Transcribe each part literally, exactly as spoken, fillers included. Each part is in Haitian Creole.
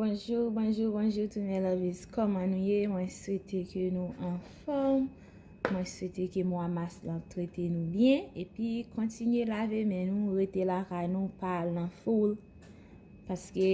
Bonjou, bonjou, bonjou tout mes lovies. Kòman nou ye? Mwen swete ke nou anfòm. Mwen swete ke mwa mas lan trete nou byen. Epi kontinye lave men nou, rete lakay nou, pa al nan foul. Paske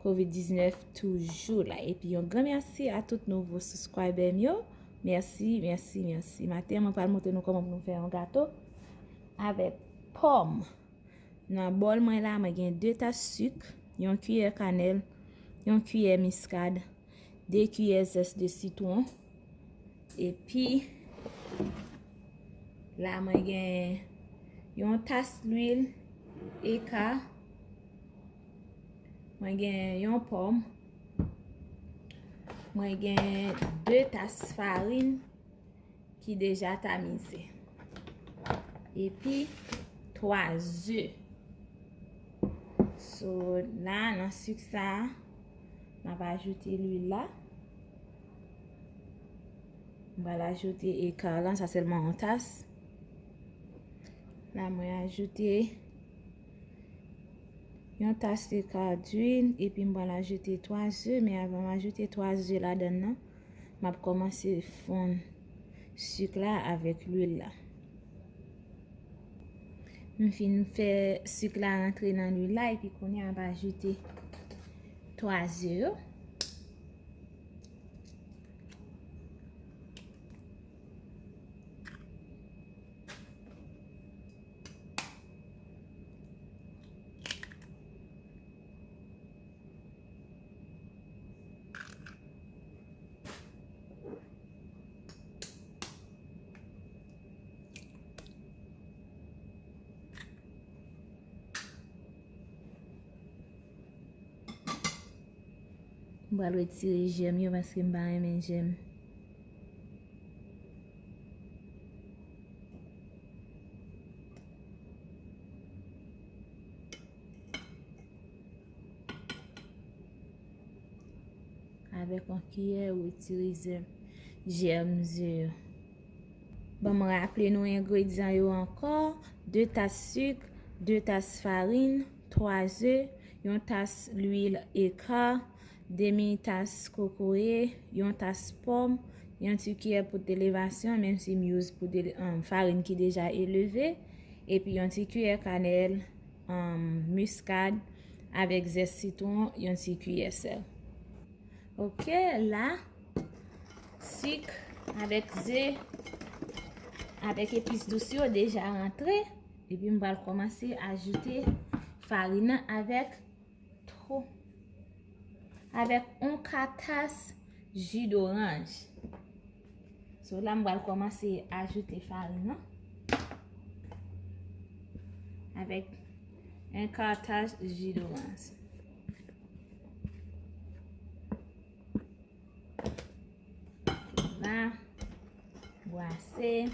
kovid diznèf toujou la. Epi yon gran mèsi a tout nouvo subscriber m yo. Mèsi, mèsi, mèsi. Maten, mwen pral montre nou kòman pou nou fè yon gato avèk pòm. Nan bòl mwen la, mwen gen de tas sik, yon kiyè kanèl, yon kiyè miskad, de kiyè zès de sitwon. Epi, la mwen gen yon tas lwil eka, mwen gen yon pòm, mwen gen de tas farin ki deja tamize. Epi, twa ze. So, la, nan sik sa a, m ap ajoute lwil la. M pral ajoute eka lan, sa sèlman yon tas. La, mwen ajoute yon tas eka lwil, epi m pral ajoute twa ze, men avan m ajoute twa ze ladann nan, m ap kòmanse fonn sik la avèk lwil la. M fin fè sik la rantre nan lwil la, epi kounye a m ap ajoute twa ze yo. M pral retire jèm yo paske m pa renmen jèm. Avèk yon kiyè, ou retire jèm, jèm ze yo. Ban m raple nou engredyan yo ankò, de tas sik, de tas farin, twa ze, yon tas lwil eka, demi tas kokoye, yon tas pòm, yon ti kiyè poud elevasyon, menm si m use poud ele-, um, farin ki deja eleve, epi yon ti kiyè kanèl, um, miskad, avèk zès sitwon, yon ti kiyè sèl. Ok, la, sik avèk ze, avèk epis dous yo deja rantre. Epi m pral kòmanse ajoute farin nan avèk tro-, avèk yon ka tas ji doranj. So la, m pral kòmanse ajoute farin nan avèk yon ka tas ji doranj. La, bwase.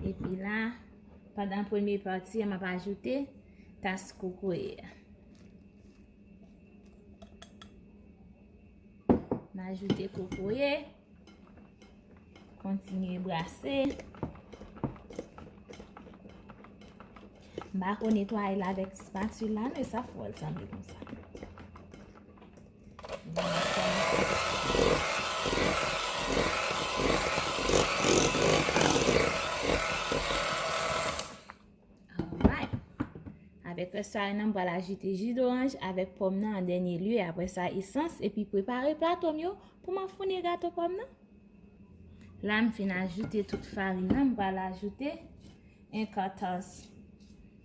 Epi la, pandan premye pati a, m ap ajoute tas kokoye a. M ajoute kokoye. Kontinye brase. M pa ko netwaye l avèk spatula, men sa fè w sanble konsa. Alright. Avèk rès farin nan, m pral ajoute ji doranj avèk pòm nan an dènye lye. Apre sa, esans, epi prepare plato m yo pou m anfoune gato pòm nan. La, m fin ajoute tout farin nan, m pral ajoute yon ka tas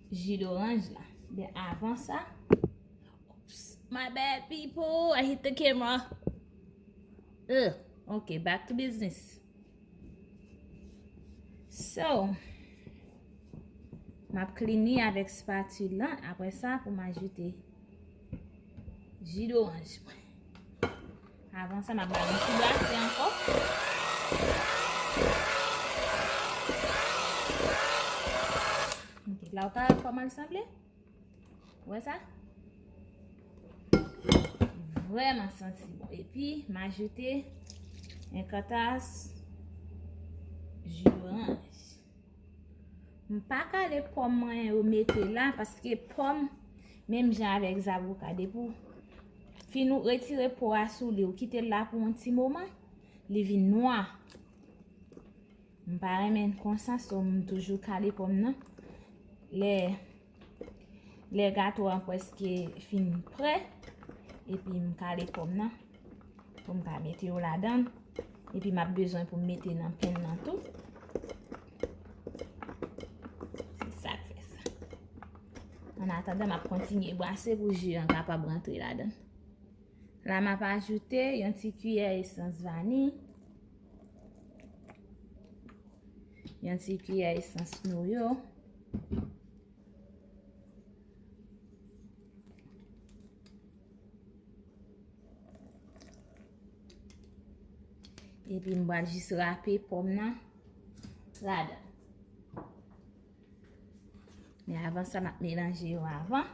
ji doranj la. Men avan sa, oops, my bad, people, I hit the camera. Ugh, ok, back to business. So, m ap clean li avèk spatula. Apre sa, pou m ajoute ji doranj mwen. Avan sa, m ap ba l yon ti brase ankò. Ok, la w ka wè kòman l sanble? Ou wè sa? Vrèman santi bon. Epi, m ajoute yon kantas ji oranj. M pa kale pòm mwen yo mete la, paske pòm, menm jan avèk zaboka, depi w fin ou retire po a sou li, ou kite l la pou yon ti moman, li vin nwa. M pa renmen l konsa, so m toujou kale pòm nan. Lè, lè gato an prèske fin prè, epi m kale pòm nan pou m ka mete yo ladan l. Epi m ap bezwen pou m mete nan pen nan tou. Se sa k fè sa. An atandan, m ap kontinye brase pou ji an kapab rantre ladan l. La, m ap ajoute yon ti kiyè esans vaniy, yon ti kiyè esans noyo, epi m pral jis rape pòm nan ladan. Men avan sa, m ap melanje yo avan.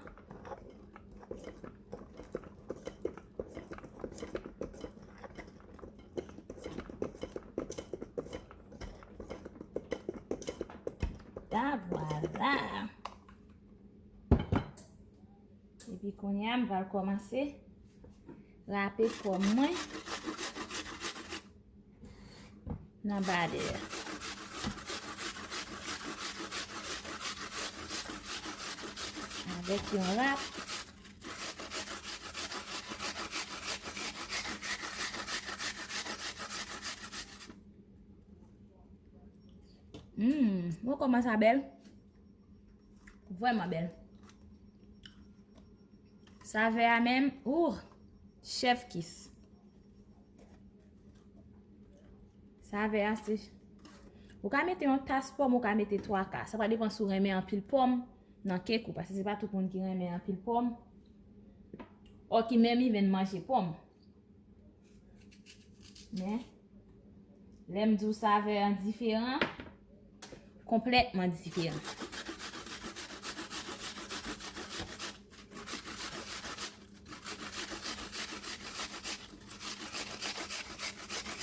La, vwala. Epi kounye a, m pral kòmanse rape pòm mwen nan badè a. Avèk yon rap. Hmm, bon, kòman sa bèl? Vrèman bèl. Savè a menm, ouh, chèf kis. Savè a se, ou ka mete yon tas pòm, ou ka mete twa ka. Sa va depann si w renmen anpil pòm nan kèk ou, paske se pa tout moun ki renmen anpil pòm. Ò ki menm even manje pòm. Men, lè m di w savè an diferan, konplètman diferan.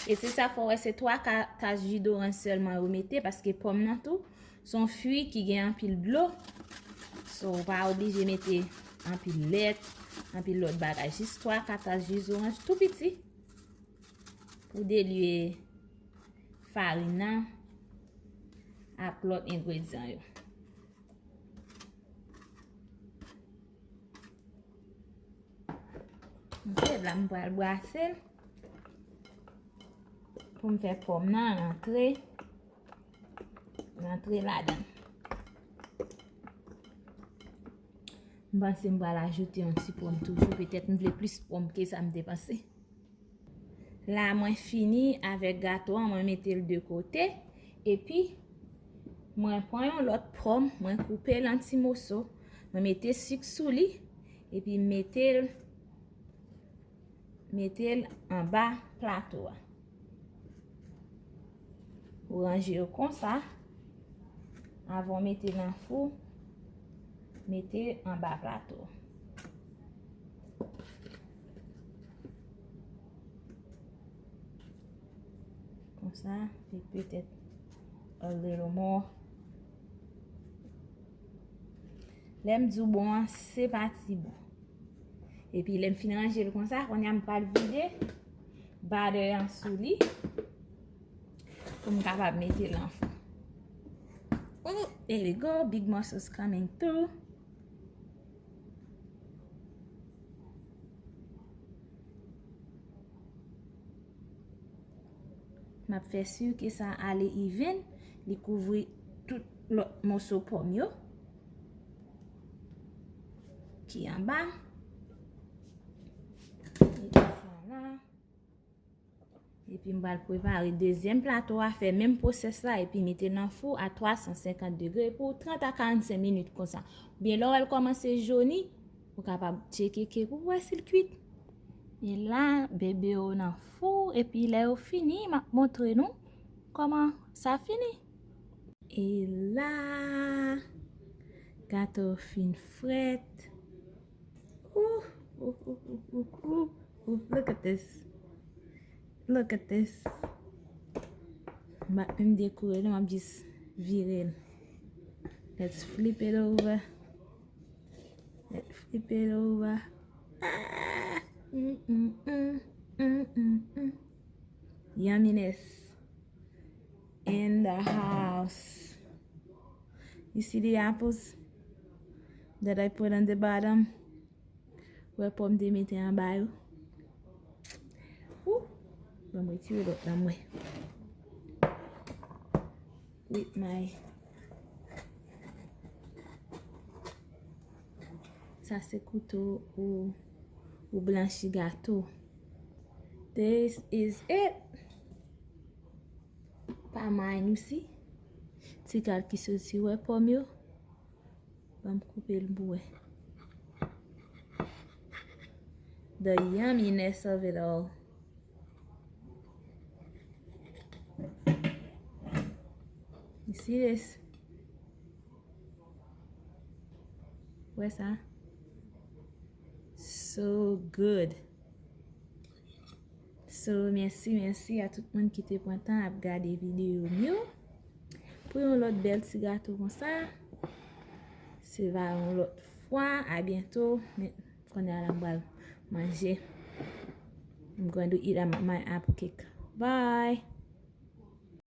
E se sa fè w wè se twa ka tas ji doranj sèlman yo mete, paske pòm nan tou, se yon fwi ki gen anpil dlo. So, ou pa oblije mete anpil lèt, anpil lòt bagay. Jis twa ka tas ji zoranj tou piti pou delye farin nan ak lòt engredyan yo. Ok, la m pral brase l pou m fè pòm nan rantre, rantre ladan. M panse m pral ajoute yon ti pòm toujou, petèt m vle plis pòm ke sa m te panse. La, mwen fini avèk gato an, mwen mete l de kote, epi mwen pran yon lòt pòm, mwen koupe l an ti moso, mwen mete sik sou li, epi mete l, mete l anba plato a. Ou ranje yo konsa. Avan w mete nan fou, mete anba plato. Konsa, e petèt a little more. Lè m di w bon an, se pa ti bon. Epi lè m fin ranje l konsa, kounye a m pral vide badè an sou li pou m kapab mete l nan fou. Oh, there we go, big muscles coming through. M ap fè si ke sa ale even, li kouvri tout lòt moso pòm yo ki anba. Epi sa la. Epi m pral prepare dezyèm plato a, fè menm pwosès la, epi mete nan fou a twa san senkant degre pou trant a karannsenk minit konsa. Oubyen lè w wè l kòmanse joni, ou kapab tcheke kèk ou wè si l kwit. E la, bebe yo nan fou, epi lè yo fini, m ap montre nou kòman sa fini. E la, gato fin frèt. Ooh, ooh, ooh, ooh, ooh, ooh, ooh. Look at this. Look at this. M pa menm dekore, non, m ap jis vire l. Let's flip it over. Let's flip it over. Ah! Mm, mm, mm. Mm, mm, mm. Yumminess in the house. You see the apples that I put on the bottom? Wè pòm te mete anba yo. Wou! Ban m retire lòt la mwen. With my Sa se kouto ou, ou blanchi gato. This is it. Pa mine, you see? Ti kal ki soti, wè pòm yo. Ban m koupe l pou wè. The yumminess of it all. You see this? Wè sa? So good. So, mèsi, mèsi a tout moun ki te pran tan ap gade videyo m yo. Pou yon lòt bèl ti gato konsa, se va yon lòt fwa. A byento. Men, kounye a la, m pral manje. I'm going to eat my apple cake. Bye.